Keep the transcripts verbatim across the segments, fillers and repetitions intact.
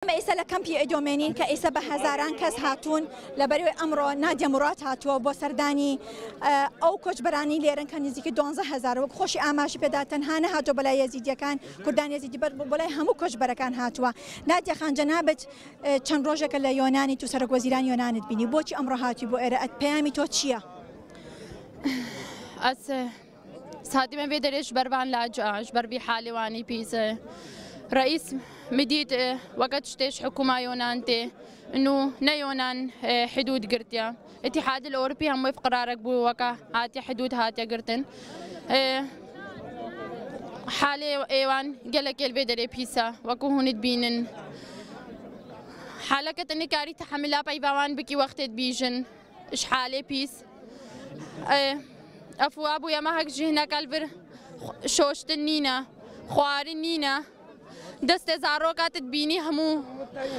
ئێمە ئێستا لە کەمپی ئیدۆمێنین کە ئێستا بە هەزاران کەس هاتوون، لەبەرەوەی ئەمڕۆ نادیە مراد هاتووە بۆ سەردانی ئەو کۆچبەرانی لێرن کە نزیکی دوانزە هەزار، وەک خۆشی ئاماژی پێدا، تەنها نەهاتووە بەلای یەزیدیەکان، کوردان یەزیدی، بەر بۆ لای هەموو کۆچبەرەکان هاتووە. نادیە خان، جەنابەت چەند ڕۆژێکە لە یۆنانی، تو سەرۆک وەزیران یۆنانت بینی، بۆچی ئەمڕۆ هاتی بۆ ئێرە؟ ئەت پەیامی تۆ چییە؟ Ez, e, saetî me vê derê ji ber van laca, ji ber vî halê wanî pîs e. Reîs min dît, e, weke tiştê ji hikûma Yonan tê. Nû ne Yonan, e, hidûd girtiye. Îtîhadil Ewropî hemû ev qirarek bû weke hatiye hidûd hatiye girtin. E, halê êwan gelekê li vê derê pîs e. Wekû hûn dibînin. Haleke te nikarî tehemila peyva wan bikî wextê dibîjin. Ji halê pîs. E, ev wa bûye mehek jî hineka li vir xw-, şoştin nîne, xwarin nîne. Destê zaroka tu dibînî hemû,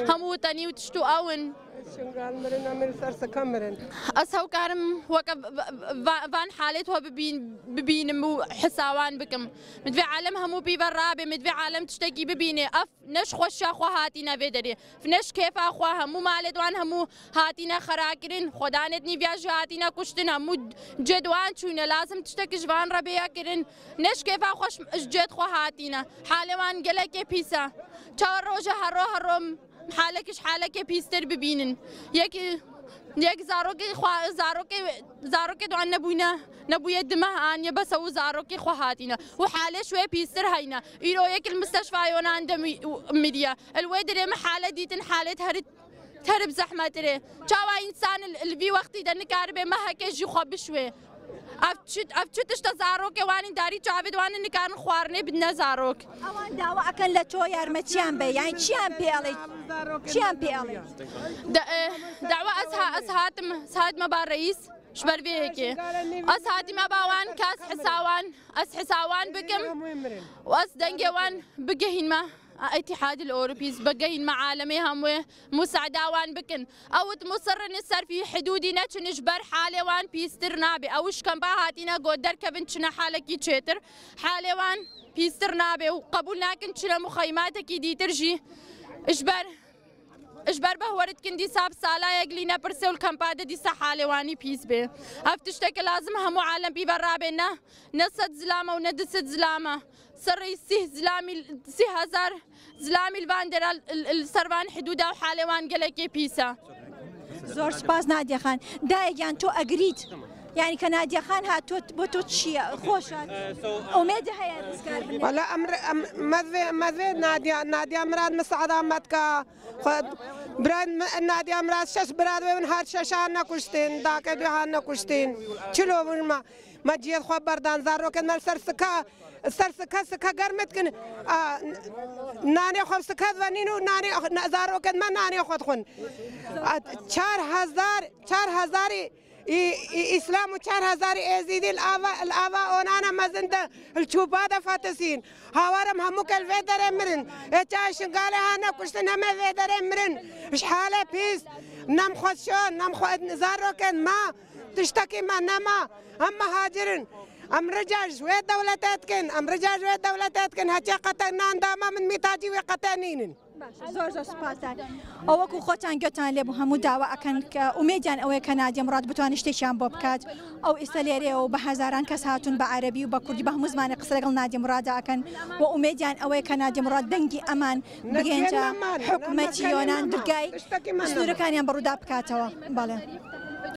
hemû tenî û tişt û ew in. Şingal mirin, em ê li ser sika mirin. Ez hew karim weke v-, v-, va-, van halê tu bibîn-, bibînim û hisawan bikim. Min divê alem hemû pî ve rabe, min divê alem tiştekî bibîne. Ev ne ji xweşiya xwe hatîne vê derê. Ne ji kêfa xwe, hemû malê wan hemû hatîne xerakirin. Xwedanê nîviya jî hatîne kuştin, hemû cê di wan çûne. Lazim tiştekî ji van re bêya kirin. Ne ji kêfa xwe, ji cê xwe hatîne. Halê wan gelekê pîs e. Çawa roje herro herro halekî ji halekê pîstir bibînin. Yek, yek zarokê xwe, zarokê, zarokê di wan nebûne, nebûye di meh aniye bes ew zarokê xwe hatîne. Û halê ji wê pîstir heyne. Îro yek li misteşfa Yonan de mi-, miriye. Li wê dirê min hale dîtin, halê her, her bi zehmetir e. Çawa însan li, li vî wextî de nikaribe meheke jî xwe bişwê. Ev çi, ev çi tişt e, zarokê wan in darî çavê di wan in nikarin xwarinê bidine zarok. Ewan dawa ekin le to yarmeçiyan be, yani çiyan pêlê? Çiyan pêlê? De, e, dawa ez ha, ez hatim, ez hatime ba reis, ji ber vê yekê. Ez hatime ba wan, kas hisawan, ez hisawan bikim. Û ez dengê wan bigehînme. Îtîhadil Ewropî, bigehînme alemê hemû, musaada wan bikin. Ew it musirrin ser fî hidûdî neçin, ji ber halê wan pîstir nabe. Ew ji kempa hatîne got derkevin çine halekî çêtir. Halê wan pîstir nabe û qebûl nakin çine muxeymatekî dîtir jî. Ji ber, ji ber behwer dikin dîsa bi salayek lî nepirsê û li kempa de dîsa halê wanî pîs bê. Ev tişteke lazim hemû alem pî ve rabe, ne, ne sed zilame û ne du sed zilame. Serê sîh zilamî, sîh hezar zilamî li van dera, li, li ser van hidûda û halê wan gelekê pîs e. Zor spas Nadya Xan. Dayê giyan, to agirît. Yani ke Nadya Xan hat, to, bo to çi ye? Xweş hat. Umêdê heye rizgar bine. Wala em re-, em, me divê, me divê Nadya, Nadya Mirad misaada me dika. Xwe, birayên me, Nadya Mirad şeş birad wê min her şeşan nekuştin. Dake duyhan nekuştin. Çilo bûn me. Me cihê xwe berdan, zarokên me li ser sika, ser sika, sika germ dikin. A, nanê xwe bi sika divenîn û nanê, na-, zarokên me nanê xwe dixwin. A, çar hezar, çar hezarî î-, î-, Îslam û çar hezarî Êzîdî li ava, li ava Onana mezin de, li çûpa de fetisîn. Hawarim hemû ke li vê derê mirin. Ê çay Şingalê hane kuştin, heme vê derê mirin. Ji halê pîs, nem xwe şo, nem xwe zarokên me. Tiştekî me nema. Em mihacir in. Em rica ji wê dewletê dikin. Em rica ji wê dewletê dikin. Heçê qete nan dama min mîtacî wê qete nînin. Baş, zor zor spas. ئەو وەکو خۆتان گوێتان لێ بوو، هەموو داوا ئەکەن کە ئومێدیان ئەوەیە کە نادیە مراد بتوانێت شتێکیان بۆ بکات. ئەو ئێستا لێرەیە و بە هەزاران کەس هاتوون بە عەرەبی و بە کوردی، بە هەموو زمانێک قسە لەگەڵ نادیە مرادا ئەکەن و ئومێدیان ئەوەیە کە نادیە مراد دەنگی ئەمان بگەێنتە حکومەتی یۆنان، دەرگای سنوورەکانیان بەڕوودا بکاتەوە. بەڵێ.